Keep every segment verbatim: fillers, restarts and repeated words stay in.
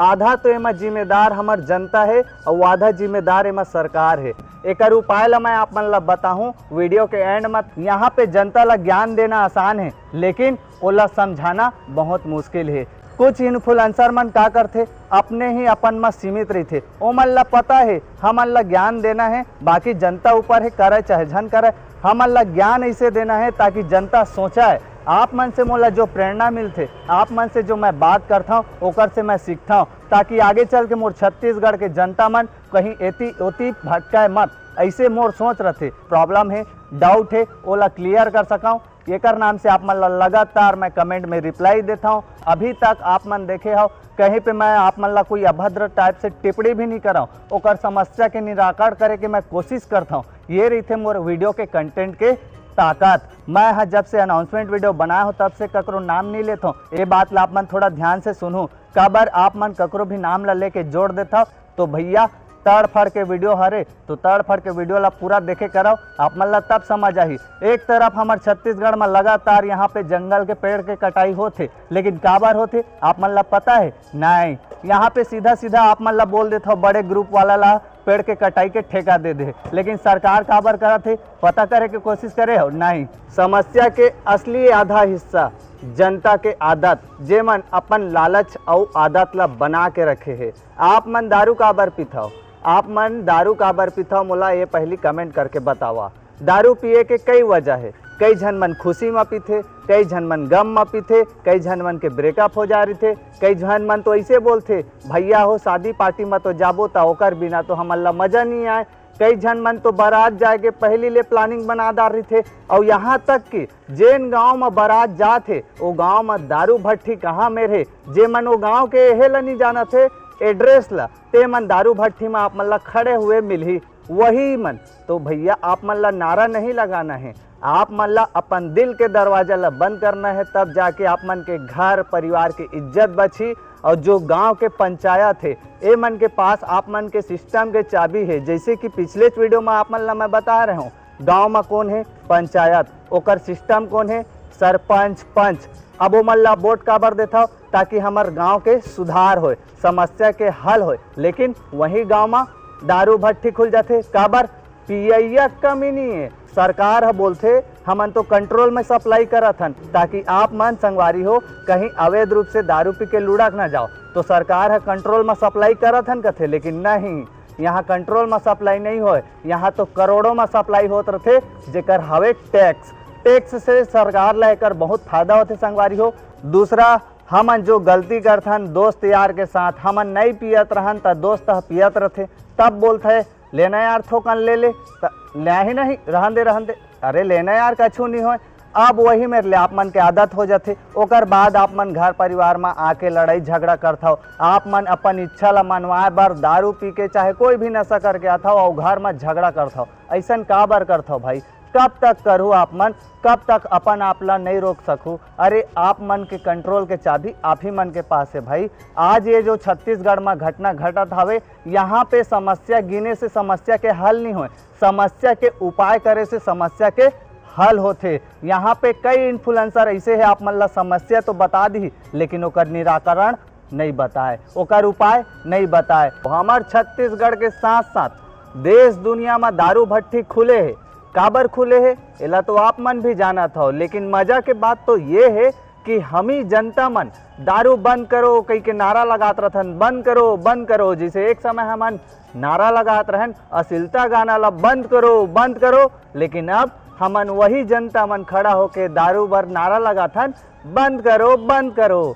आधा तो एमा जिम्मेदार हमर जनता हे, अउ आधा जिम्मेदार एमा सरकार हे। एकर उपाय ला मैं आप मन ला बताहूँ वीडियो के एंड म। यहाँ पे जनता ला ज्ञान देना आसान हे, लेकिन ओला समझाना बहुत मुश्किल हे। कुछ इन्फ्लुएंसर मन का करथे, अपने ही अपन म सीमित रहिथे। ओमन ला पता हे हमन ला ज्ञान देना हे, बाकी जनता ऊपर हे, करे चाहे झन करे। हमन ला ज्ञान ऐसे देना हे ताकि जनता सोचे। आप मन से मोला जो प्रेरणा मिलथे, आप मन से जो मैं बात करथव, ओकर से मैं सीखथव, ताकि आगे चल के मोर छत्तीसगढ़ के जनता मन कहीं एती ओती भटकाए मत। ऐसे मोर सोच रथे, प्रॉब्लम हे, डाउट हे, ओला क्लियर कर सकव। एकर नाम से आप मन ला लगातार मैं कमेंट में रिप्लाई देथव। अभी तक आप मन देखे हव, कहीं पे मैं आप मन ला कोई अभद्र टाइप से टिप्पणी भी नहीं करव, ओकर समस्या के निराकरण करे के मैं कोशिश करथव। ये रहिथे मोर वीडियो के कंटेंट के ताकत। मैं ह जब से अनाउंसमेंट वीडियो बनाए हो, तब से ककरो नाम नहीं लेथव। ये बात ला आप मन थोड़ा ध्यान से सुनहू, काबर आप मन ककरो भी नाम ला लेके जोड़ देथव। तो भैया, तड़फड़ के वीडियो हरे, तो तड़फड़ के वीडियो ला पूरा देखे करव, आप मन ला तब समझ आही। एक तरफ हमर छत्तीसगढ़ में लगातार यहाँ पे जंगल के पेड़ के कटाई होथे, लेकिन काबर होथे, आप मन ला पता है? नहीं। यहाँ पे सीधा सीधा आप मन ला बोल देथव, बड़े ग्रुप वाला ला पेड़ के कटाई के ठेका दे दे, लेकिन सरकार काबर करत हे, पता करे के कोशिश करे हो? नहीं। समस्या के असली आधा हिस्सा जनता के आदत, जेमन अपन लालच अउ आदत ला बना के रखे हे। आप मन दारू काबर पीथव? आप मन दारू काबर पीथव, मोला ये पहली कमेंट करके बतावा। दारू पिए के कई वजह हे। कई झन मन खुशी म पीथे, कई झन मन गम म पीथे, कई झन मन के ब्रेकअप हो जा रहिथे, कई झन मन तो ऐसे बोलथे, "भैया हो, शादी पार्टी म तो जाबो, त ओकर बिना तो हमन ला मजा नहीं आए।" कई झन मन तो बारात जाए के पहली ले प्लानिंग बना डार रहिथे। अउ यहाँ तक कि जेन गांव म बारात जात हे, ओ गांव म दारू भट्ठी कहाँ मेर हे, जे मन ओ गांव के एहे ला नहीं जानत हे, एड्रेस ला, ते मन दारू भट्ठी म आप मन ला खड़े हुए मिलही। वही मन तो भैया, आप मन ला नारा नहीं लगाना है, आप मन ला अपन दिल के दरवाजा ला बंद करना है, तब जाके आप मन के घर परिवार के इज्जत बची। और जो गांव के पंचायत है, ए मन के पास आप मन के सिस्टम के चाबी है। जैसे कि पिछले वीडियो में आप मन ला मैं बता रहे हूँ, गांव में कौन है पंचायत, ओकर सिस्टम कौन है, सरपंच, पंच। अब ओ मन ला वोट काबर देथव? ताकि हमर गांव के सुधार होए, समस्या के हल होए। लेकिन वही गांव में दारू भट्ठी खुल जाथे। काबर? पियैया कमी नहीं है। सरकार ह बोलथे, "हमन तो कंट्रोल में सप्लाई करत हन, ताकि आप मन संगवारी हो, कहीं अवैध रूप से दारू पी के लुढ़क ना जाओ।" तो सरकार ह कंट्रोल में सप्लाई करत हन कथे, लेकिन नहीं, यहाँ कंट्रोल में सप्लाई नहीं होए, यहाँ तो करोड़ों में सप्लाई होत रथे, जेकर हवे टैक्स। टैक्स से सरकार ला एकर बहुत फायदा होथे संगवारी हो। दूसरा, हमन जो गलती करथन दोस्त यार के साथ, हमन नहीं पियत रहन त दोस्त ह पियत रथे, तब बोलथे, "लेना यार, थोकन ले ले।" त ले ही नहीं, "रहन दे, रहन दे।" अरे लेना यार, कछु नहीं होय। अब वही मेर ले आप मन के आदत हो जाथे। ओकर बाद आप मन घर परिवार म आके लड़ाई झगड़ा करथव। आप मन अपन इच्छा ल मनवाए बर दारू पी के चाहे कोई भी नशा करके आथव अउ घर म झगड़ा करथव। अइसन काबर करथव भाई? कब तक करहू आप मन? कब तक अपन आप ला नहीं रोक सकहू? अरे आप मन के कंट्रोल के चाबी आप ही मन के पास है भाई। आज ये जो छत्तीसगढ़ म घटना घटत हवे, यहाँ पे समस्या गिने से समस्या के हल नहीं होय, समस्या के उपाय करे से समस्या के हल होथे। यहाँ पे कई इन्फ्लुएंसर ऐसे है, आप मन ला समस्या तो बता दी, लेकिन ओकर निराकरण नहीं बताए, ओकर उपाय नहीं बताए। हमर छत्तीसगढ़ के साथ साथ देश दुनिया म दारू भट्ठी खुले हे। काबर खुले हे, एला तो आप मन भी जानत हव, लेकिन मजा के बात तो ये हे कि हम ही जनता मन दारू बंद करो कही के नारा लगात रथन, "बंद करो, बंद करो।" जैसे एक समय हमन नारा लगात रहन, अश्लीलता गाना ला बंद करो, बंद करो, लेकिन अब हमन वही जनता मन खड़ा होके दारू बर नारा लगाथन, "बंद करो, बंद करो।"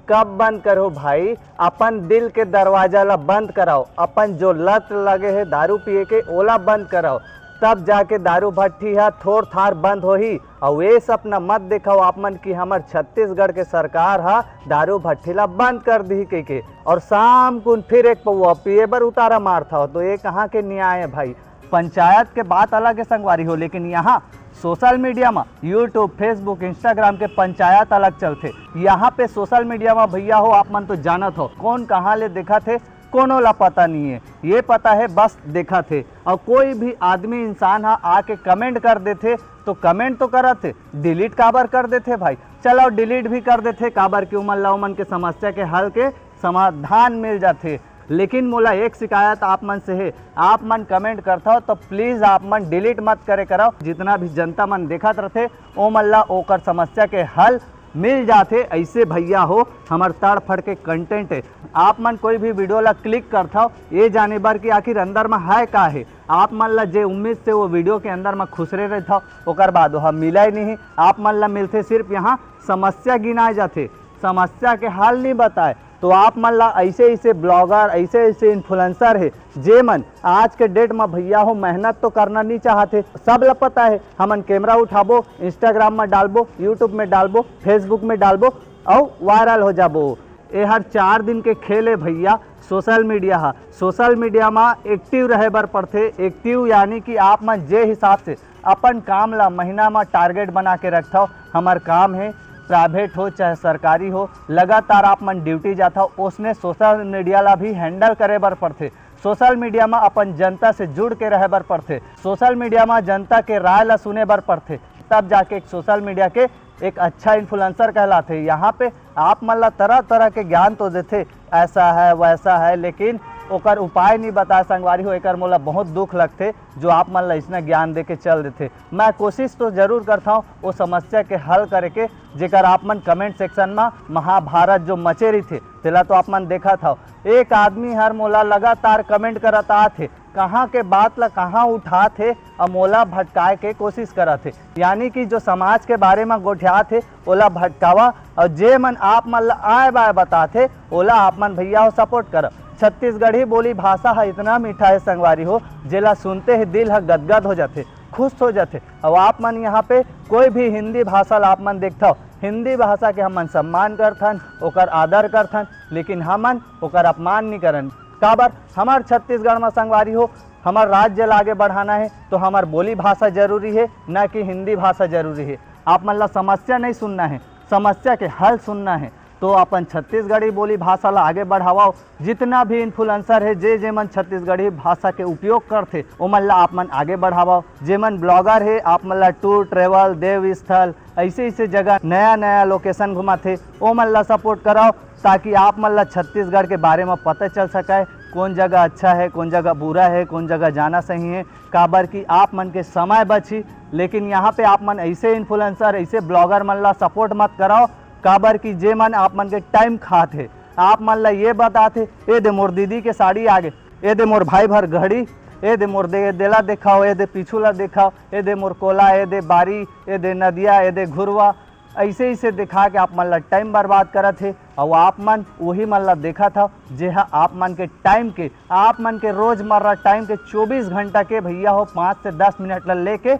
कब बंद करो भाई? अपन दिल के दरवाजा ला बंद कराओ, अपन जो लत लगे हे दारू पिए के, ओला बंद कराओ, तब जाके दारू भट्ठी हा थोर थार बंद होही। अउ ये सपना मत देखाओ आप मन कि हमर छत्तीसगढ़ के सरकार हा दारू भट्ठी ला बंद कर दिही कहिके, और शाम कुन फिर एक पौवा पिए बर उतारा मारथव, तो ये कहाँ के न्याय है भाई? पंचायत के बात अलग है संगवारी हो, लेकिन यहाँ सोशल मीडिया में, YouTube, Facebook, Instagram के पंचायत अलग चलथे। यहाँ पे सोशल मीडिया में भैया हो, आप मन तो जानत हो, कौन कहाँ ले देखत हे, कोनो ला पता नहीं है। ये पता है बस देखत हे। और कोई भी आदमी इंसान हा आके कमेंट कर देथे, तो कमेंट तो करत हे, डिलीट काबर कर देथे भाई? चलो डिलीट भी कर देथे, काबर कि उमन ला उमन के समस्या के हल के समाधान मिल जाथे। लेकिन मोला एक शिकायत आप मन से हे, आप मन कमेंट करथव तो प्लीज आप मन डिलीट मत करे करव। जितना भी जनता मन देखत रथे, ओ मन ला ओकर समस्या के हल मिल जाथे। ऐसे भैया हो, हमर तड़फड़ के कंटेंट है। आप मन कोई भी वीडियो ला क्लिक करथव, ये जाने बर कि आखिर अंदर में है का है। आप मन ला जे उम्मीद से वो वीडियो के अंदर में खुसरे रहथव, ओकर बाद वह मिला ही नहीं। आप मन ला मिलथे सिर्फ यहाँ समस्या गिनाए जाथे, समस्या के हल नहीं बताए। तो आप मन ला ऐसे ऐसे ब्लॉगर, ऐसे ऐसे इन्फ्लुएंसर है, जे मन आज के डेट में भैया हो मेहनत तो करना नहीं चाहते। सब ला पता है, हमन कैमरा उठाबो, इंस्टाग्राम में डालबो, यूट्यूब में डालबो, फेसबुक में डालबो, अउ वायरल हो जाबो। ये हर चार दिन के खेल है भैया। सोशल मीडिया हा, सोशल मीडिया में एक्टिव रहे बर पड़थे। एक्टिव यानी कि आप मन जे हिसाब से अपन काम ला महीना में टारगेट बना के रखथव, हमर काम है, प्राइवेट हो चाहे सरकारी हो, लगातार आप मन ड्यूटी जाथव, ओसने सोशल मीडिया ला भी हैंडल करे बर पड़थे। सोशल मीडिया में अपन जनता से जुड़ के रहे बर पड़थे। सोशल मीडिया में जनता के राय ला सुने बर पड़थे, तब जाके एक सोशल मीडिया के एक अच्छा इन्फ्लुएंसर कहलाथे। यहाँ पे आप मन ला तरह तरह के ज्ञान तो देथे, ऐसा है वैसा है, लेकिन ओकर उपाय नहीं बताए संगवारी हो। एकर मोला बहुत दुख लगथे जो आप मन ला इसना ज्ञान दे के चल देथे। मैं कोशिश तो जरूर करता हूँ वो समस्या के हल करे के, जेकर आप मन कमेंट सेक्शन में महाभारत जो मचे रहिथे तेला तो आप मन देखत हव। एक आदमी हर मोला लगातार कमेंट करत आत हे, कहाँ के बात ला कहाँ उठात हे अउ मोला भटकाए के कोशिश करत हे। यानी कि जो समाज के बारे में गोठियात हे ओला भटकावा, अउ जे मन आप मन ला आए बाए बतात हे ओला आप मन भैया हो सपोर्ट करव। छत्तीसगढ़ी बोली भाषा ह इतना मीठा है संगवारी हो, जेला सुनते ही दिल ह गदगद हो जाथे, खुश हो जाथे। अब आप मन यहाँ पे कोई भी हिंदी भाषा ला आप मन देखथव, हिंदी भाषा के हमन सम्मान करथन, ओकर आदर करथन, लेकिन हमन ओकर अपमान नहीं करन। काबर? हमर छत्तीसगढ़ में संगवारी हो, हमर राज्य ला आगे बढ़ाना है तो हमर बोली भाषा जरूरी है, ना कि हिंदी भाषा जरूरी है। आप मन ला समस्या नहीं सुनना है, समस्या के हल सुनना है। तो अपन छत्तीसगढ़ी बोली भाषा ला आगे बढ़ावा। जितना भी इन्फ्लुएंसर है, जे जे मन छत्तीसगढ़ी भाषा के उपयोग करथे, ओमन ला आप मन आगे बढ़ावा। जे मन ब्लॉगर है, आप मन ला टूर ट्रेवल, देव स्थल, ऐसे ऐसे जगह, नया नया लोकेशन घुमाथे, ओमन ला सपोर्ट कराओ, ताकि आप मन ला छत्तीसगढ़ के बारे में पता चल सके, कौन जगह अच्छा है, कौन जगह बुरा है, कौन जगह जाना सही है। काबर कि आप मन के समय बची। लेकिन यहाँ पे आप मन ऐसे इन्फ्लुएंसर, ऐसे ब्लॉगर मन ला सपोर्ट मत कराओ, काबर कि जे मन आप मन के टाइम खात हे, आप मन ला ये बतात हे, "ए दे मोर दीदी के साड़ी आगे, ए दे मोर भाई भर घड़ी, ए दे मोर दे, देला देखाओ, ए दे पीछू ला देखाओ, ए दे मोर कोला, ए दे बारी, ए दे नदिया, ए दे घुरवा।" ऐसे ऐसे दिखा के आप मन ला टाइम बर्बाद करत हे। अउ आप मन वही मन ला देखत हव, जे ह आप मन के टाइम के, आप मन के रोजमर्रा टाइम के चौबीस घंटा के भैया हो, पाँच से दस मिनट ला लेके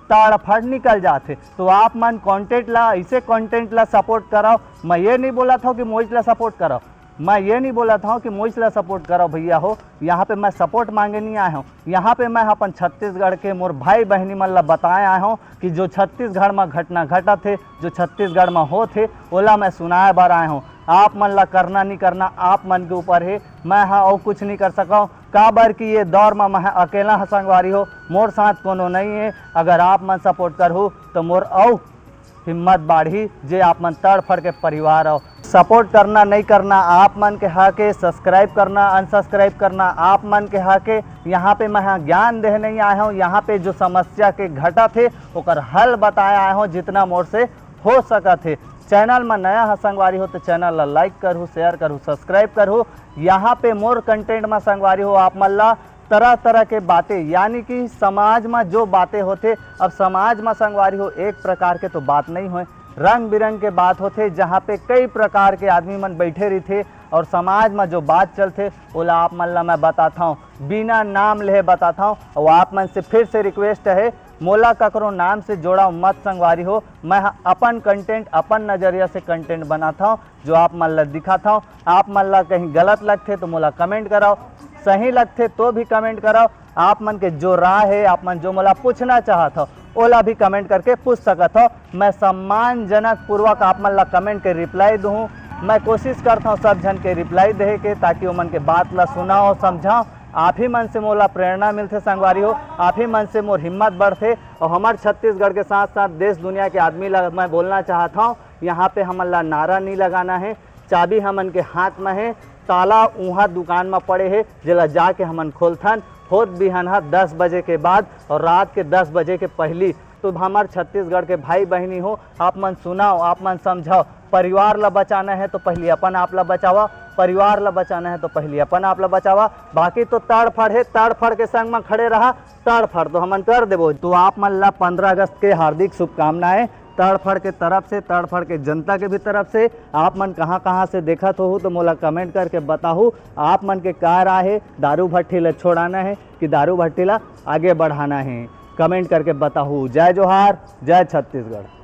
ताड़फड़ निकल जाथे। तो आप मन कंटेंट ला, ऐसे कंटेंट ला सपोर्ट कराओ। मैं ये नहीं बोलत हव कि मोइच ला सपोर्ट कराओ, मैं ये नहीं बोलत हव कि मोइच ला सपोर्ट कराओ भैया हो। यहाँ पे मैं सपोर्ट मांगे नहीं आया हूँ, यहाँ पे मैं अपन छत्तीसगढ़ के मोर भाई बहनी मन ला बताए आए हूँ कि जो छत्तीसगढ़ में घटना घटत हे, जो छत्तीसगढ़ में होत हे, ओला मैं सुनाए बर आए हूँ। आप मन ला करना नहीं करना आप मन के ऊपर हे, मैं हा अउ कुछ नहीं कर सकव। काबर कि ये दौर में मैं अकेला ह संगवारी हो, मोर साथ कोनो नहीं है। अगर आप मन सपोर्ट करहू तो मोर अउ हिम्मत बाढ़ी, जे आप मन तड़फड़ के परिवार हो। सपोर्ट करना नहीं करना आप मन के हक हे, सब्सक्राइब करना अनसब्सक्राइब करना आप मन के हक हे। यहाँ पे मैं हा ज्ञान देह नहीं आए हूँ, यहाँ पे जो समस्या के घटत हे ओकर हल बताए आए हूँ जितना मोर से हो सकत हे। चैनल में नया ह संगवारी हो तो चैनल ला लाइक करहू, शेयर करहू, सब्सक्राइब करहू। यहाँ पे मोर कंटेंट में संगवारी हो आप मन ला तरह तरह के बातें, यानी कि समाज में जो बातें होथे, अब समाज में संगवारी हो एक प्रकार के तो बात नहीं होए, रंग बिरंग के बात होथे, जहाँ पे कई प्रकार के आदमी मन बैठे रहिथे और समाज में जो बात चलथे ओला आप मन ला मैं बताथव, बिना नाम लेहे बताथव। और आप मन से फिर से रिक्वेस्ट है, मोला ककरो नाम से जोड़ाव मत संगवारी हो। मैं ह अपन कंटेंट, अपन नजरिया से कंटेंट बनाथव, जो आप मन ला दिखाथव। आप मन ला कहीं गलत लगथे तो मोला कमेंट कराओ, सही लगथे तो भी कमेंट कराओ। आप मन के जो राय है, आप मन जो मोला पूछना चाहत हो, ओला भी कमेंट करके पूछ सकत हो। मैं सम्मानजनक पूर्वक आप मन ला कमेंट के रिप्लाई दूँ। मैं कोशिश करता हूँ सब झन के रिप्लाई देहे के, ताकि ओमन के बात ला सुनाओ, समझाओ। आप ही मन से मोला प्रेरणा मिलथे संगवारी हो, आप ही मन से मोर हिम्मत बढ़थे। और हमार छत्तीसगढ़ के साथ साथ देश दुनिया के आदमी ला मैं बोलना चाहत हूँ, यहाँ पे हमन ला नारा नहीं लगाना है। चाबी हमन के हाथ में है, ताला उहाँ दुकान म पड़े हे, जेला जाके हमन खोलथन होत बिहनहा दस बजे के बाद और रात के दस बजे के पहिली। तो हमर छत्तीसगढ़ के भाई बहिनी हो, आप मन सुनाव, आप मन समझाव। परिवार ला बचाना हे तो पहिली अपन आप ला बचावा, परिवार ला बचाना हे तो पहिली अपन आप ला बचावा। बाकी तो तड़फड़ हे, तड़फड़ के संग म खड़े रहा, तड़फड़ तो हमन कर देबो। तो आप मन ला पंद्रह अगस्त के हार्दिक शुभकामनाएं तड़फड़ के तरफ से, तड़फड़ के जनता के भी तरफ से। आप मन कहाँ कहाँ से देखत होहू तो मोला कमेंट करके बताहू, आप मन के का राय हे, दारू भट्टी ला छोड़ाना हे कि दारू भट्टी ला आगे बढ़ाना हे, कमेंट करके बताहू। जय जोहार, जय छत्तीसगढ़।